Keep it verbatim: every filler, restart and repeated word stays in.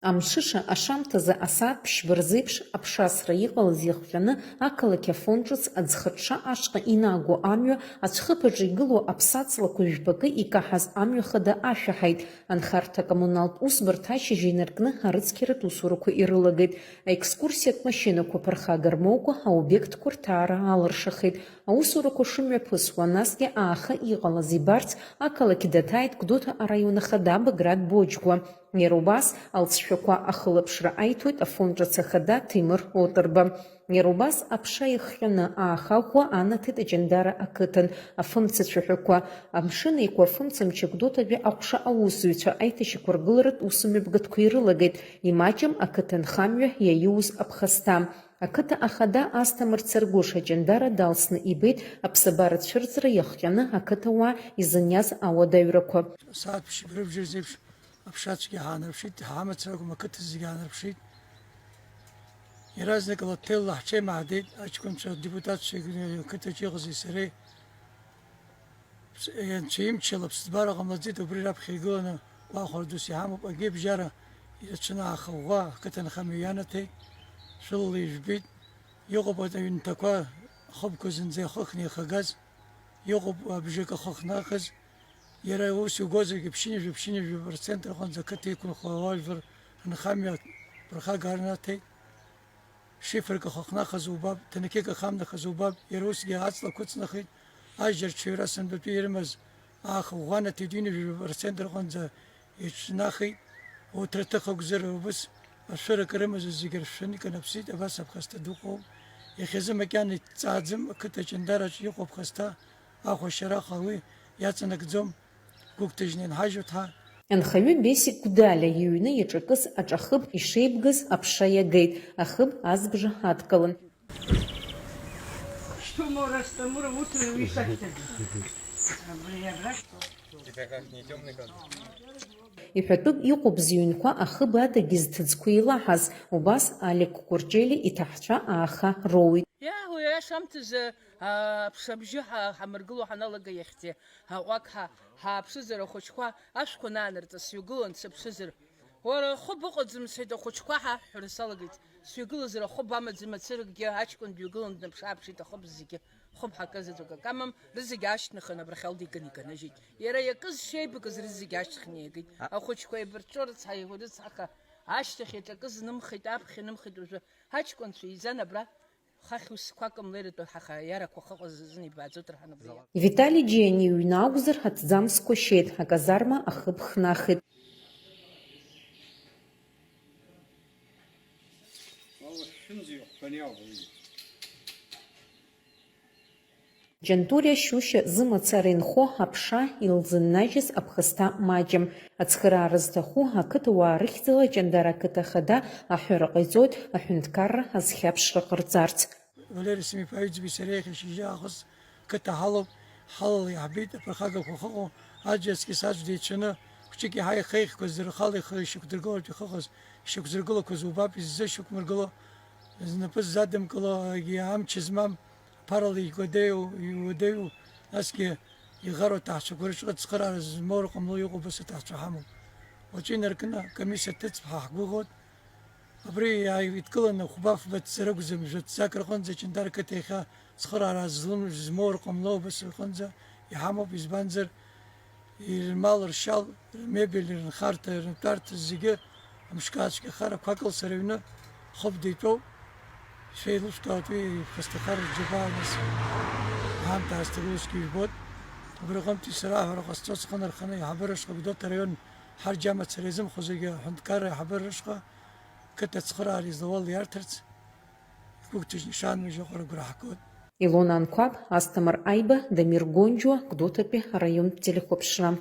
Амшыша ашамҭазы асааҭ ԥшьба рзеиԥш аԥшасра иҟалаз иахҟьаны, ақалақь Афон ҿыц аӡхыҽҽа ашҟа инагоу амҩа, ацәхыԥаҿы игылоу аԥсаҵлақәа жәбакы икаҳаз амҩа хада ашәаҳаит. Анхарҭа-коммуналтә усбарҭа ашьыжь инаркны арыцқьаратә усурақәа ирылагеит. Аекскурсиатә машьынақәа ԥырхага рмоукәа аобиектқәа рҭаара алыршахеит. Аусурақәа шымҩаԥысуа, насгьы ааха иҟалаз ибарц, ақалақь даҭааит Гәдоуҭа араион ахада Баграт Боџьгәа. Иара убас алҵшәақәа ахылаԥшра аиҭоит Афон ҿыц ахада Ҭемыр Отырба. Иара убас аԥша иахҟьаны ааха ӷәӷәа анаҭеит Аҷандара ақыҭан, афымца цәаҳәақәа. Амшын Еиқәа афымцамч Гәдоуҭатәи аҟәша аусзуҩцәа аиҭашьақәыргыларатә усмҩаԥгатәқәа ирылагеит, имаҷым ақыҭанхамҩа иаиуз аԥхасҭа. Ақыҭа ахада Асҭамыр Царгәыш Аҷандара далсны ибеит аԥсабара цәырҵра иахҟьаны ақыҭауаа изыниаз ауадаҩрақәа. Асааҭ ԥшьба рыбжазеиԥш аԥшацәгьа ҳаанарԥшит, ҳамацара акәым, ақыҭа зегьы аанарԥшит. Иаразнакала ҭелла ҳҽеимаҳдеит, аҷкәынцәа, адепутатцәа, ақыҭаҿы иҟази сареи. Анцәа имчала ԥсҭбара ҟамлаӡеит, убри раԥхьа игыланы гәахәара дус иҳамоуп, агьи абжьара ирацәаны аахыӷәӷәа ақыҭанхамҩа ианаҭеит, шәылала ижәбеит, иҟоуп аҩнҭақәа ахыбқәа зынӡа ихыхны ихагаз, иҟоуп абжак ахы ахнахыз, иара ус иугозаргьы ԥшьынҩажәа, ԥшьынҩажәа процент рҟынӡа ақыҭа иқәынхо ауаажәлар рынхамҩа ԥырхага рнаҭеит. Шифрк ахахнахыз убап, ҭынқьык ахамнахыз убап, иара усгьы аҵла қәыцнахит, ажьарҽаҩра сынтәатәи ирымаз аахыӷәӷәанаҭеит, ҩынҩажәа процент рҟынӡа иҿнахит, урҭ рҭыхагәзар убыс ашәырак рымаз зегьы ршәаны иканаԥсеит, абас аԥхасҭа дыҟоуп. Иахьазы макьана иҭҵааӡам, ақыҭа Ҷандараҿ иҟоу аԥхасҭа ахәашьараха уи иаҵанакӡом. Гәыгәҭажьны инҳажьуеит ҳа. Анхаҩы Бесик Гәдалиа иҩны иаҿакыз аҿахыб ишеибгаз аԥша иагеит, ахыб азбжа адкылан. Что мы растамура утро висахтен? Абри абра что? Тебя как не тёмный как? Иҳәатәуп иҟоуп зыҩнқәа ахыб адагьы зҭыӡқәа еилаҳаз, убас Алик Кәырҷели иҭаҳцәа ааха роуит. Иаҳуи ашамҭазы аԥшабжьы ҳа-, ҳамыргыло ҳаналага иахьӡи. Аҟәак ҳа-, ҳааԥшызар, ахәыҷқәа ашәқәа анаанырҵа, сҩагылан сыԥшызар. Уара, хәыб ыҟаӡам, сҳәеит, ахәыҷқәа ҳаҳәҳәара салагеит. Сҩагылазар, ахәыб амаӡа мацаракгьы аҷкәын дҩагылан днаԥш-ааԥшит, ахыб зегьы, хәыб ҳакы заҵәык акы амам, рызегь аашьҭнахын, абрахь алда икын иканажьит. Иара иакыз шеибакыз рызегь аашьҭыхны иагеит. А- Ахәыҷқәа еибарҿо рыцҳа, рыцҳаха, ашьҭахь иаҿакыз нымхеит, аԥхьа нымхеит, уажәы ҳаҷкәынцәа еизан абра. Хахь усқәак млеиртәы ҳаха-, иарақәа хыҟаз азын ибааӡоит рҳаны абри. Витали Џьиани иҩны акәзар, аҭӡамцқәа шьеит, аказарма ахыб хнахит. Џьантуриа Шьушьа зымацара инхо аԥша илзыннажьыз аԥхасҭа маҷым. Ацхыраара зҭаху ақыҭауаа рыхьӡала Ҷандара ақыҭа хада аҳәара ҟаиҵоит аҳәынҭқарра азхьаԥшра ҟарҵарц. Валери Семифа Аҩӡбеи сареи иахьа шьыжьы аахыс қыҭа ҳалоуп, ҳалала иаҳбеит аԥырхагақәа ахьыҟоу, аӡәи аҵкьыс аӡә деицәаны, хәҷык иаҳа ихы еиӷьқәаз рхала ихы ишьақәдыргылартә ихыҟаз, ишьақәдыргылақәаз убап, иззышьақәмыргыло, знапы ззадымкыло, егьи амч змам, аԥарала игәадеиу, иуадаҩу, насгьы иӷару аҭаацәақәа рыҿҟа цхыраара змоур ҟамло иҟоуп, ас аҭаацәа ҳамоуп. Уаҵәы инаркны акомиссиа ҭыҵп ҳәа ҳгәыӷуеит. Абри иааидкыланы хәба-фба ҵәҵәа ракәӡам, жәа-ҵәҵәак рҟынӡа, Ҷандар ақыҭа иахьа цхыраара злым-, змоу рҟамло убас рҟынӡа иҳамоуп, избанзар, ирмал, ршьал, рмебель, рынхарҭа, рынтәарҭа зегьы амшқәа ацәгьахара ақәа кылсыр аҩны хыбда итәоуп. Шәеилышәкаауеит уи иԥхасҭахар џьабаа, нас аамҭа аасҭагылазҭгьы ижәбоит. Убри аҟынтәи сара аҳәара ҟасҵо, схы нарханы аиҳабыра ашҟа, Гәдоуҭа араион ҳарџьа мацара иазымхо зегьы аҳәынҭқарра аиҳабыра рышҟа, қыҭа ацхыраара излауала иарҭарц, игәыгәҭажьны ишаанмыжьо аҟара агәра ҳгоит. Илона Анқәаб, Асҭамыр Аиба, Дамир Гонџьуа, Гәдоуҭатәи араионтә телехәаԥшра.